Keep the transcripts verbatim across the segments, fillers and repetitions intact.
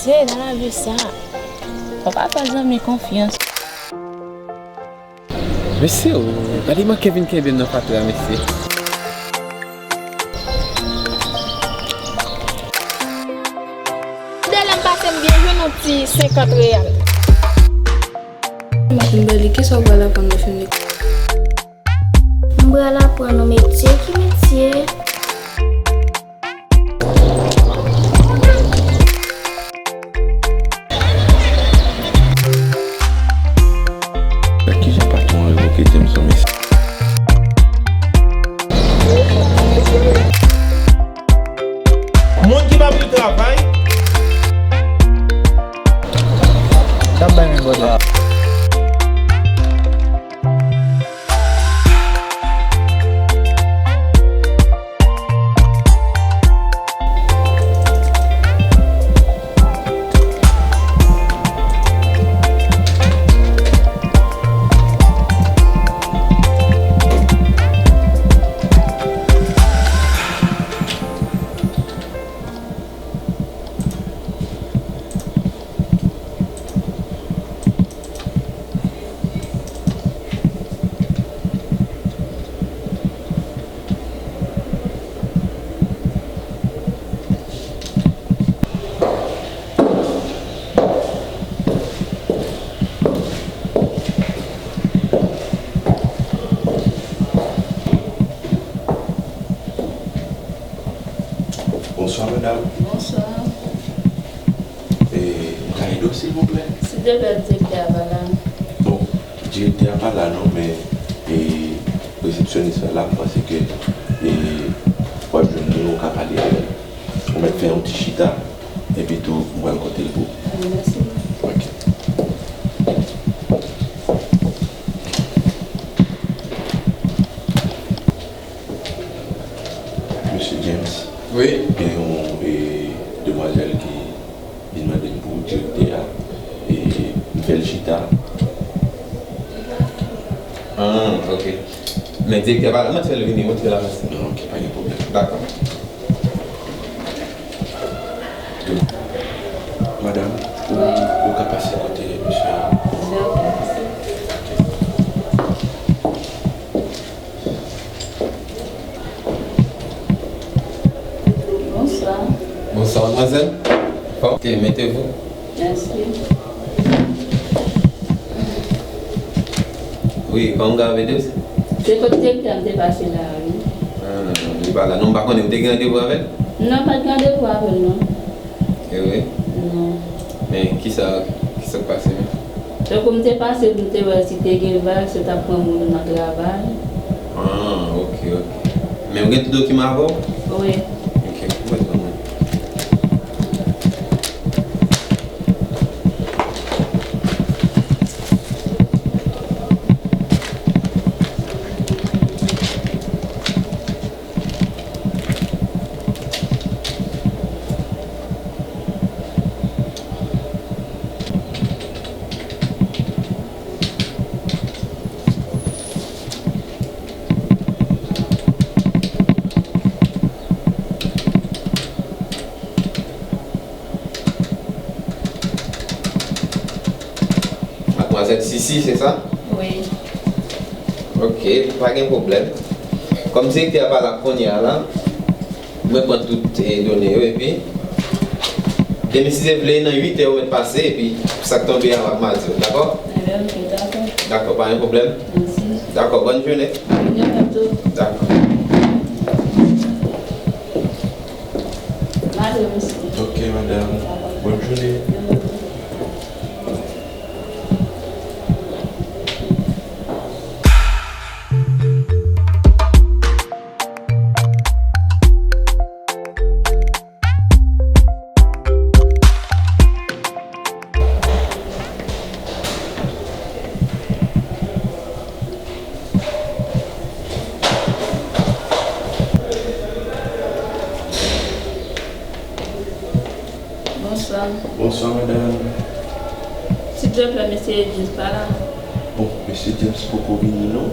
Hey, nan lavi sa, fò w ka fè zanmi konfyans. Mesye o, gade manke vin kenbe m nan fatra, mesye. Delè m pase m byen jwenn yon ti senkant reyal. Kimberly, kisa w pral aprann nan fim li? M pral aprann yon metye. Ki metye? Nan kijan patwon an revoke James lan, mesye? Moun ki pa vle travay. K ap bay men bòdè. Bonswa, madam. Bonswa. E, m ka ede w, silvouplè? Silvouplè, direktè a pa la. Bon, direktè a pa la non, men, e, resepsyonis la la, m panse ke, e, w ap jwenn li, ou ka pale avè l. Ou mèt fè yon ti chita, epi tou, m pral konte l pou ou. Mèsi. Ok. Mesye James. Wi. Gen yon, e, demwazèl ki vin mande m pou direktè a, e, m fè l chita. Ah, ok. Men direktè a pa la, mwen fè l vini, mwen fè l avanse. Non, ok, pa gen pwoblèm. Dakò. Madam, ou, ou ka pase kote mesye a. Dakò, mèsi. Bonswa. Bonswa, madmwazèl. Bon, ok, mettez-vous. Mèsi. Wi, kòman w ka ede w? Se kot direktè a m te pase la, wi. Ah, li pa la. Non, m pa konnen, ou te gen randevou avè l? Non, m pa t gen randevou avè l, non. E wi? Non. Men kisa, kisa k pase menm? Tankou m te pase pou m te wè si te gen vag, si yo t ap pran moun nan travay. Ah, ok, ok. Men w gen tout dokiman avè w? Wi. Ok, ou mèt ban mwen. Madmwazèl Sisi, se sa? Wi. Ok, pa gen pwoblèm. Kòm direktè a pa la kounye a la, mwen pran tout, eh, done yo, epi demen, si Dye vle, nan uit è, ou mèt pase, epi sa k tonbe a, w ap ma di w, dakò? Enben, ok, dakò. Dakò, pa gen pwoblèm. Mèsi. Dakò, bòn jounen. Bòn jounen tou. Dakò. Mèsi. Ok, madanm. Bòn jounen. Bonswa. Bonswa, madanm. Silvouplè, mesye James pa la? Bon, mesye James poko vini, non.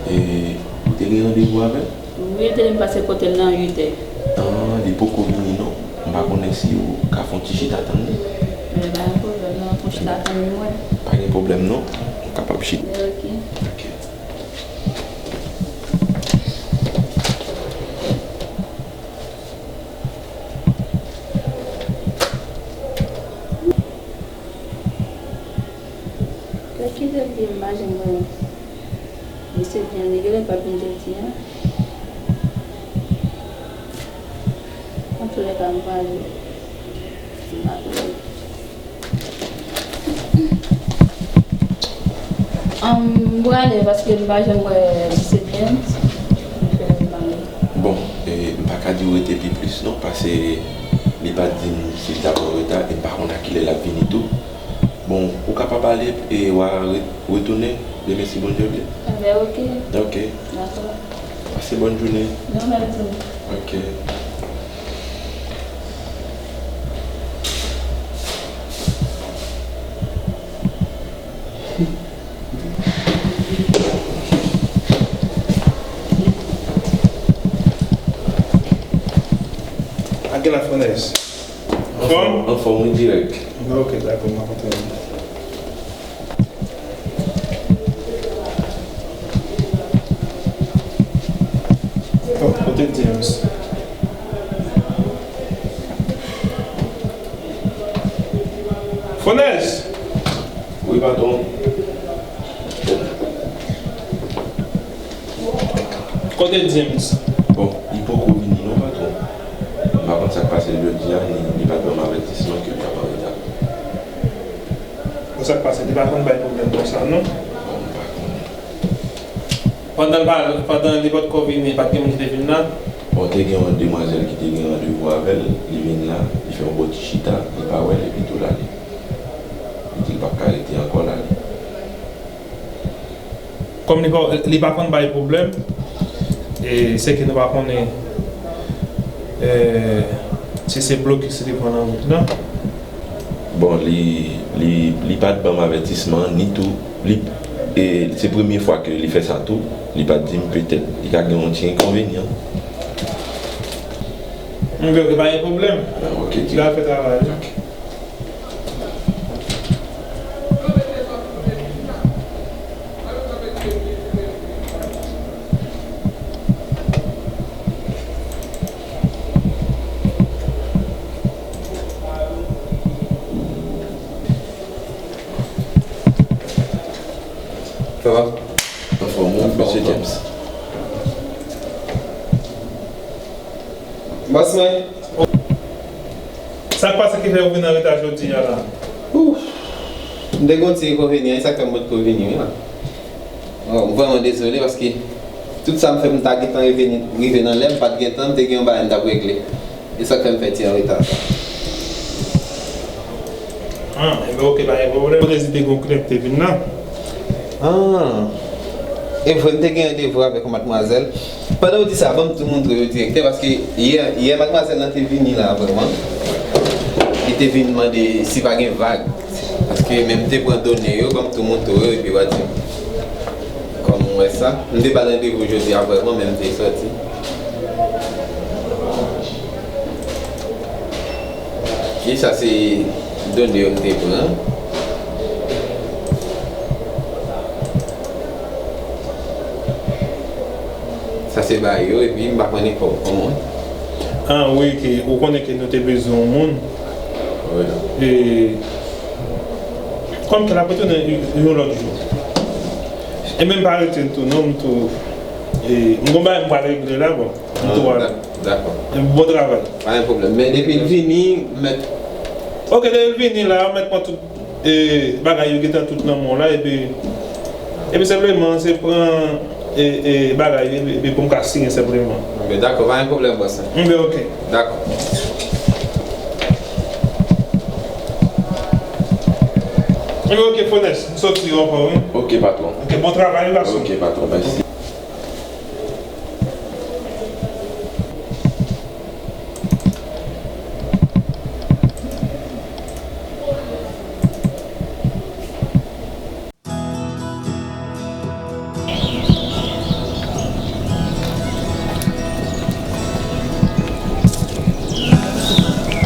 E, ou te gen randevou avè l? Wi, te, m pase kote l nan uit è. Ah, li poko vini, non. M Pa konnen si ou ka fè yon ti chita tann li. Men pa gen pwoblèm non, fè yon chita tann li mwen. Pa gen pwoblèm non, ou kapab chita. Ok. Ok. Lè kite l gen m pa janm wè l. Misye di an li genlè p ap vin jodi a. Antoulèka m prale. M pa konnen. Ann, m prale paske m pa janm wè misye James. M fè m pale. Bon, e, m pa ka di w rete pi plis non, paske li pa t di m si l t ap an reta, e m pa konn a kilè l ap vini tou. Bon, ou kapab ale e w a re-, retounen demen si Bondye vle. Enben, ok. Ok. Dakò. Pase bòn jounen. Nòmal tou. Ok. Ak la Fònès. Anfòm? Anfòm, wi, dirèk. Ok, dakò, m ap antre. Oh, kote James? Fònès! Wi, patwon. Kote James? Bon, li poko vini non, patwon. M pa konn sa k pase l jodi a, li, li pa t ban m avètisman ke l t ap an reta. Bon, sa k pase, li pa konn bay pwoblèm konsa, non? Bon, m pa konnen. Pandan l pa, pandan li potko vini, pa t gen moun ki te vin la? Bon, te gen yon demwazèl ki te gen randevou avè l, li vin la, li fè yon bon ti chita, li pa wè l, epi tou l ale. Li di l p ap ka rete ankò la, li. Kòm li pa, li pa konn bay pwoblèm, e se ke nou pa konnen, e, si se blokis li te pran nan wout lan. Bon, li, li, li pa t ban m avètisman, ni tou, li, e, se premye fwa ke li fè sa tou, li pa t di m, petèt, li ka gen yon ti enkonvenyan. Mwen, ok, pa gen pwoblèm. Ah, ok, li al fè travay li. Ok. Sa va? Anfòm, wi, mesye James. Bòs mwen. Sa k pase ki fè w vin an reta jodi a la? Ouf! M te gen yon ti enkonvenyan, e sa k fè m potko vini wi la. Oh, m vrèman dezole paske tout sa m fè m ta gentan rive, rive nan lè, m pa t gentan, m te gen yon bagay m t ap regle. E sa k fè m fè ti an reta sa. Ah, enben ok, pa gen pwoblèm. Poutèt li te gen yon klenn ki te vin la. Ah. E vre, m te gen randevou avèk yon madmwazèl. Pandan w di sa, ban m tou montre yo direktè, paske yè, yè madmwazèl lan te vini la vrèman. Li te vin mande si pa gen vag. Paske menm te pran done yo, ban m tou montre w yo, epi w a di m. Kòm m wè sa, m te ba l randevou jodi a vrèman, men m te sòti. Wi, sa se done yo m te pran. Sa se bagay yo, epi m pa konnen kòb kòman. Ah, wi, ke, ou konnen ke nou te bezwen yon moun. Wi. E, kòm ke l ap retounen yon lòt jou. E menm pa rete tou, non, m tou, e, m gon bagay m pral regle la, bon, m tou al. Ah, dak-, dakò. E, bon travay. Pa gen pwoblèm. Men depi l vini, mèt. Ok, depi l vini la, mèt pran tout e, bagay yo gentan tout nan men w la, epi, epi senpleman, se pran, e, e, bagay, epi, epi pou m ka siyen senpleman. Enben, dakò, pa gen pwoblèm, bòs. Enben, ok. Dakò. Enben, ok, Fònès, m sòti ankò, wi. Ok, patwon. Ok, bon travay, wi, gason. Ok, patwon, mèsi.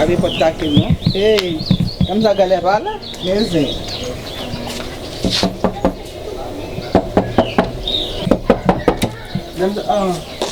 Gade pòt kake non. Hey, kòmsa galè pa la. Men zen. Menm, ah.